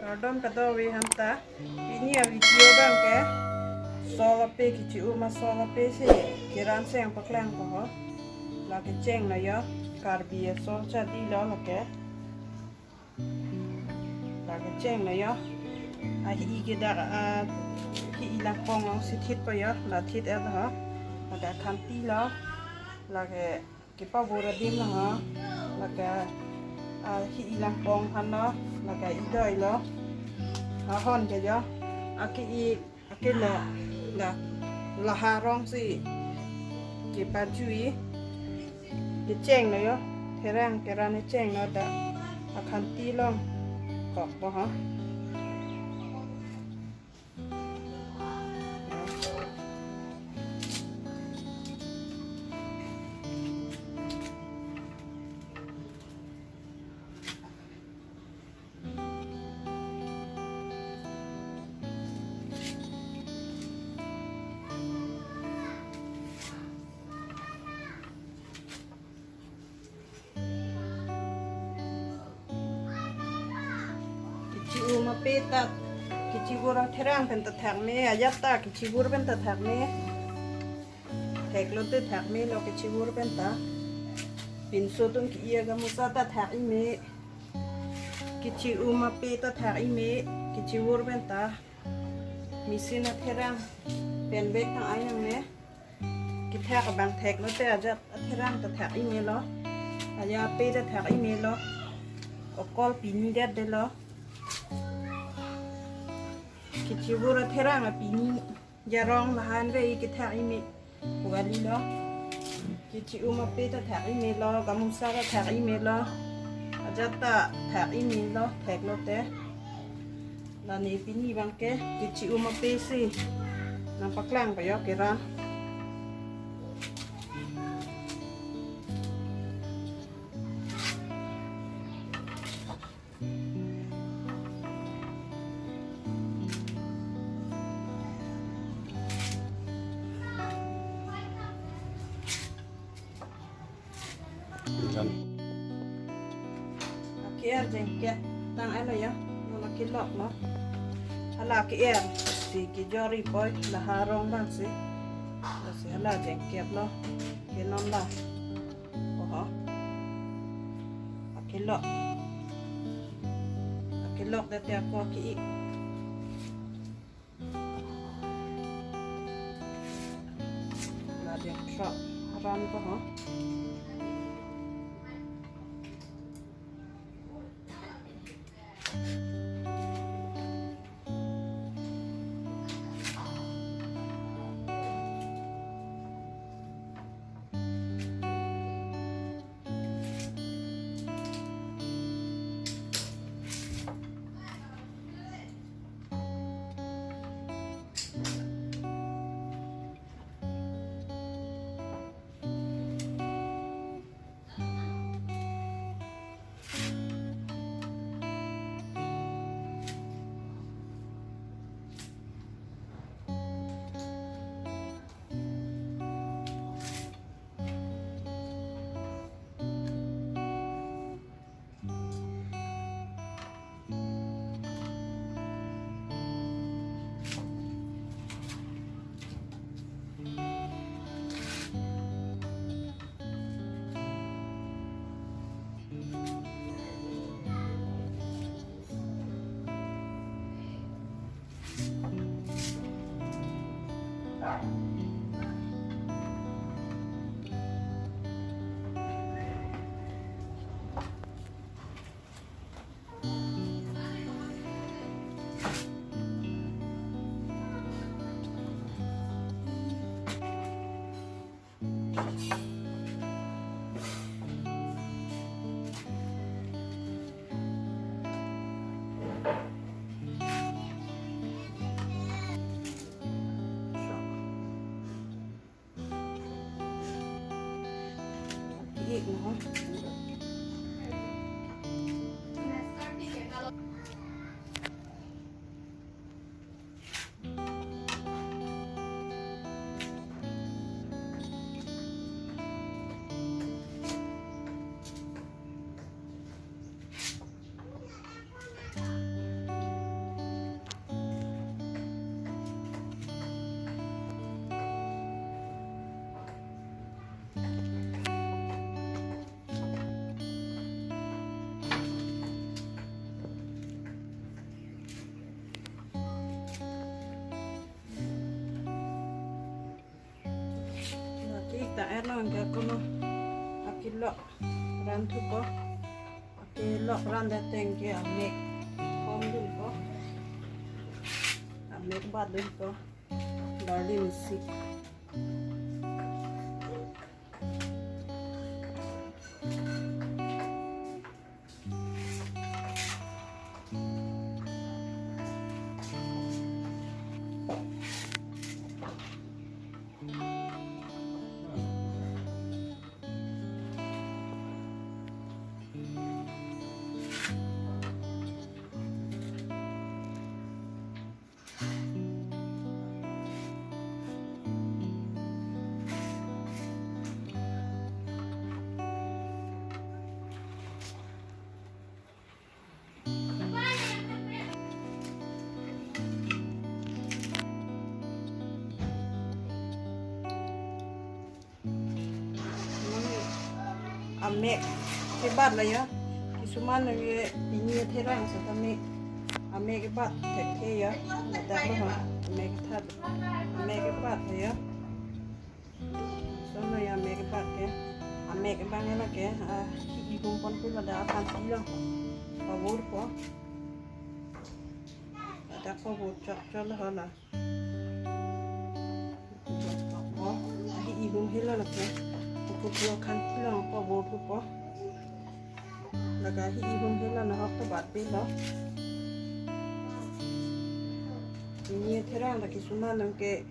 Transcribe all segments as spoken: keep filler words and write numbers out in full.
Kardom kadokave aphan ta, pini a-video abang ke sol ape, kechi-um asol ape si keran si nangpaklangpo ho. La kecheng lo jo, Karbi asol chadi lo lake. La kecheng lo jo. Ahi ke dak, ahi langpong along si thitpo jo, la thit-et ho. Lake akhanti lo. Lake kepabur adim lo ho. Lake, ah, ahi langpong aphan lo. Lake idoi lo. Ahon ke jo. Aki-i, aki lo. La, la harong si kepajui. Kecheng lo jo. Therang keran kecheng lo, dak akhanti along kokpo ho. Kechi-um ape ta, kechivur atherang pen ta thak me, ajat ta kechivur pen ta thak me. Thek lote thak me lo kechivur pen ta. Pinso atum ke-i agamusa ta thak-i me. Kechi-um ape ta thak-i me, kechivur pen ta. Machine atherang pen bek tang ai nangne. Kethak abang thek lote ajat atherang ta thak-i me lo. Ajat ape ta thak-i me lo. Okol pini det de lo. Kechivur atherang a pini jarong lahan ave, kethak-i me pu kali lo. Kechi-um ape ta thak-i me lo, gamusa ta thak-i me lo. Ajat ta thak-i me lo, thek lote. La ne pini abang ke kechi-um ape si nangpaklangpo jo keran. Ke-er jengkep tang ai lo jo. Non akelok lo. Hala ke-er si kejor-i poi, la harong abang si. Lasi hala jengkep lo. Ke non la. Oho. Akelok. Akelok det te ako ke-i. La dia throk aran ko ho. Erlo anke kono akilok ran thupo. Akilok ran det tangte amek pom dunpo. Amek bat dunpo. Barley mesi. Amek kebat lo ya. Kisuman lagi pini therang setame amek kebat thekthe ya. Ladak lo ha. Amek kethat. Amek kebat lo ya. Lason lo ya amek kebat ke. Amek abang lake, ah, hi-i hum ponpe ladak aphansi lo. Pavurpo. Ladak pavur chokchok lo hala. Hi-i hum helo lake. Kukulo aphansi lo pavurpo. Laga hi-i hum helo nahok ta batbelo. Pini therang ta kisuman nangke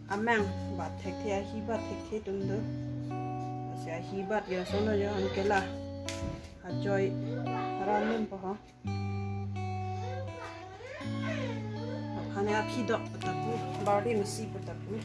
amang bat thekthe, ahi bat thekthe atum do. Lasi ahi bat ya lason lo ya anke la. Ajoy ran dunpo ha. Aphan aphi dok petapu, barley mesi petapu.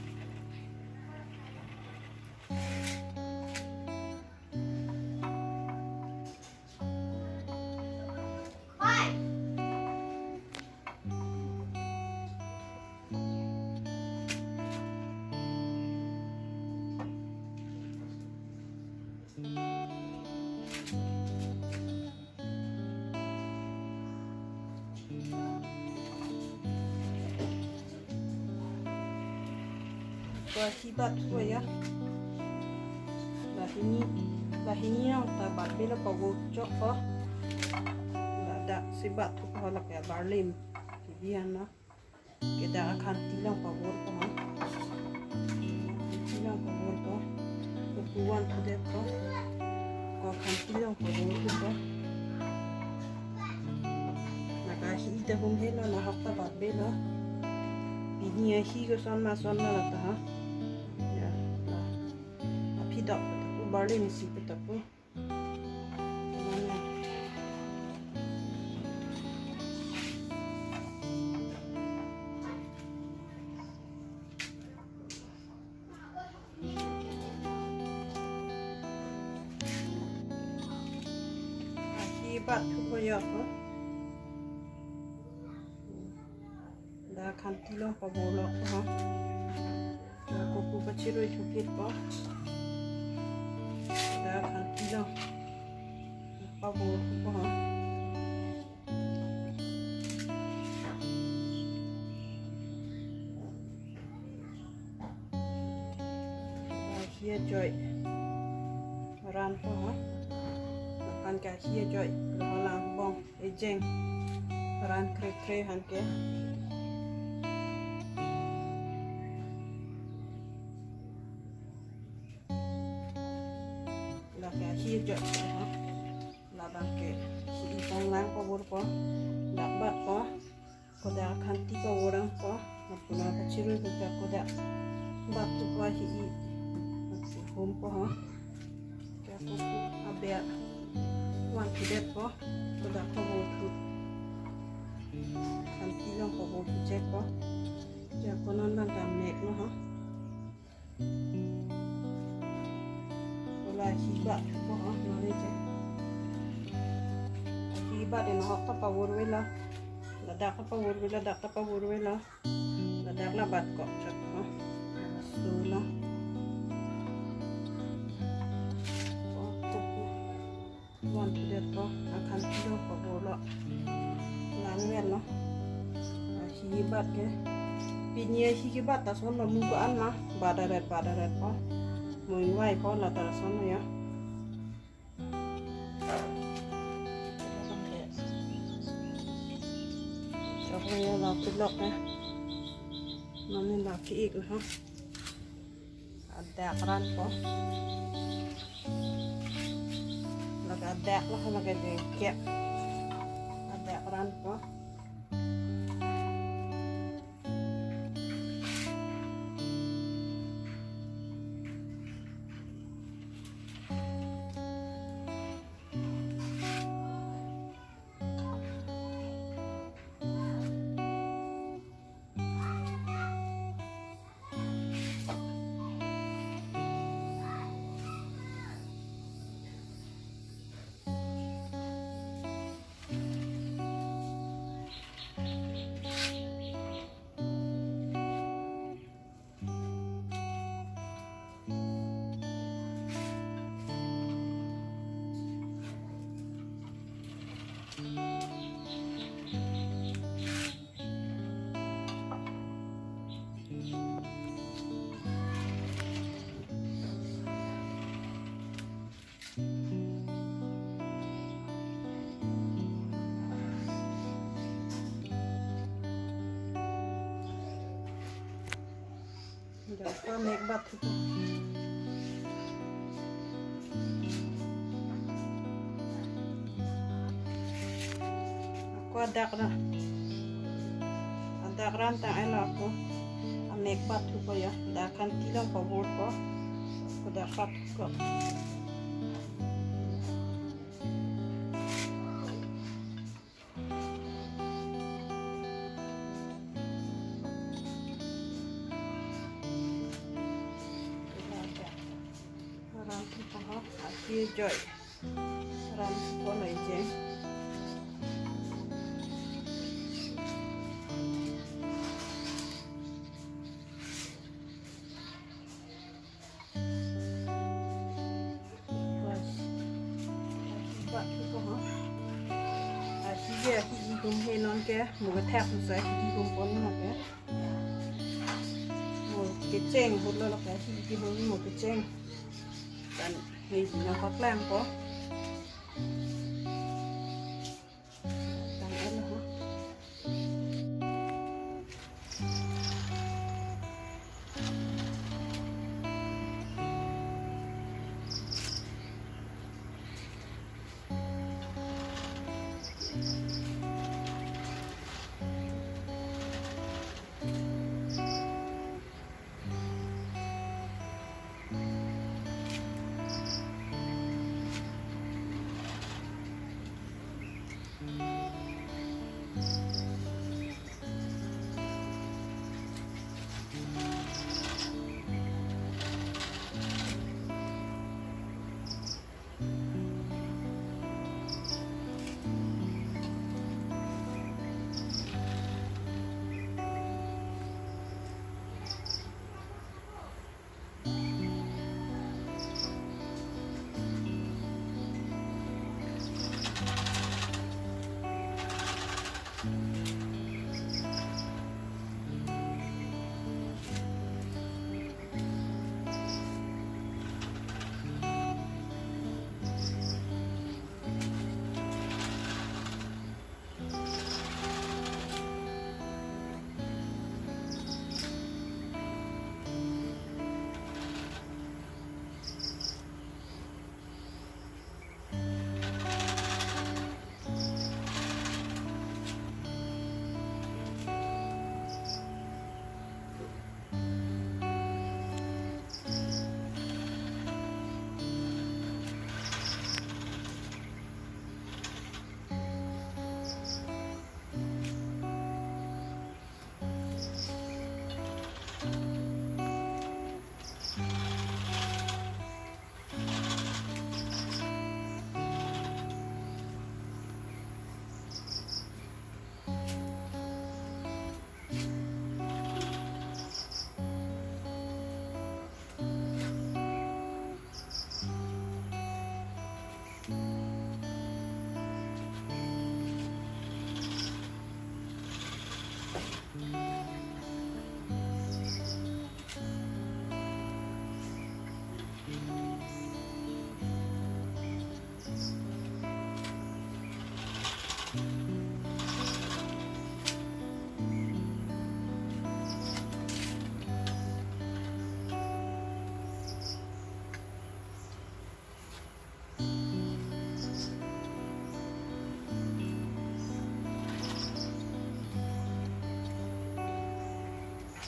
Ko ahi bat hu ya. Lahini, lahini nang ta batbelo pavur chokpo. Ladak si bat thupo lake barley. Bihan na. Ke dak akhanti along pavurpo ha. Khanti along pavurpo. Kuku van thudetpo. Ko khanti along pavurpo. Laga hi-i ta hum helo nahok ta batbelo. Pini ahi koson ma son ma lata ha. Ya, la. Aphi dok petapu, barley mesi petapu. Ahi bat thupo ya ko. Dak khanti along pavurlo ha. Dak kuku pachirui thupitpo. Dak khanti along pavurpo ha. Ahi ajoy ranpo ha. Lapen ke ahi ajoy lo ha, langbong ejeng ran krekre aphan ke. Lake ahi ajoy ha. Labang ke hi-i panglang pavurpo. Dak batpo. Kodak khanti pavur nangpo. Lapu na pachirui kodak kodak bat thupo hi-i. Humpo ha. Ke kuku aber van thudetpo. Kodak pavur thu. Khanti along pavur thuchekpo. Ke ko non abang ta meklo ha. Hala ahi bat thupo ha, nari je. Ahi bat nahok ta pavurvelo. Ladak ta pavurvelo, dak ta pavurvelo. Ladak la bat kok chot ha. Sulo. Van thudetpo, akhanti along pavurlo. Langverlo. Ahi bat ke. Pini ahi kebat ta lason lo, mu ko-an ma. Bat aret, bat aretpo. Mo ingvaipo la ta lason ya. Chok ya la pilok ya. Mane la ki-ik ho. Adak ranpo. Lake adak lo, lake jengkep. Adak ranpo. Jangko mek bat thupo. Ako adak ra. Adak ran tang elo ako. Amek bat thupo ya. Dak kan tilo pabor ko. Ako dak bat thupo. Ram thupo ho, ati joy. Ram thupo noi je. Bas. Bas thupo ho. Asi je, asi ihum he non ke, mo kethak sa ihum pon non ke. Mo kecheng hut lo ke, asi ihum mo kecheng. Kan he na paklangpo. Tang elo ho.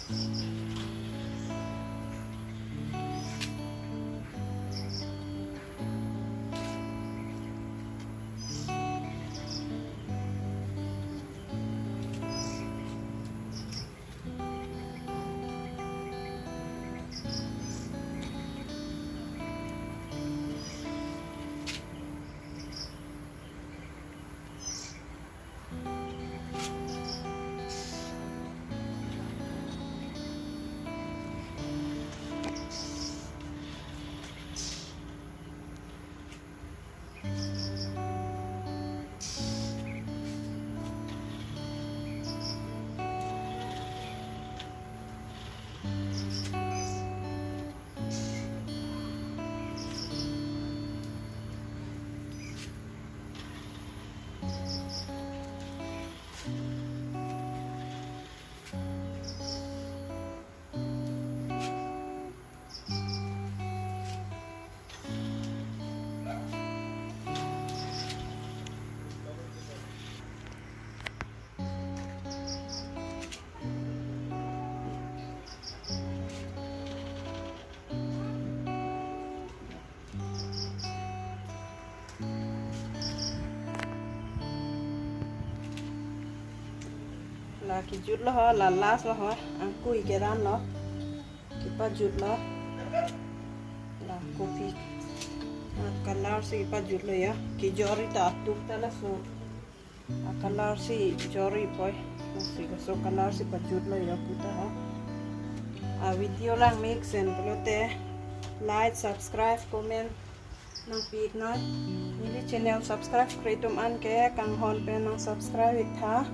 La kejutlo ho, la last lo ho, angkui keran lo. Kepajutlo. La kopi. Ah, color si kepajutlo ya. Kejor-i ta atuk ta laso. Ah, color si jor-i poi. Lasi laso color si pajutlo ya puta ha. Ah, video lang mesen pulote like, subscribe, comment nangpi-iknoi. Neli channel subscribe-kre atum an ke kanghon pen nang subscribe-ik tha.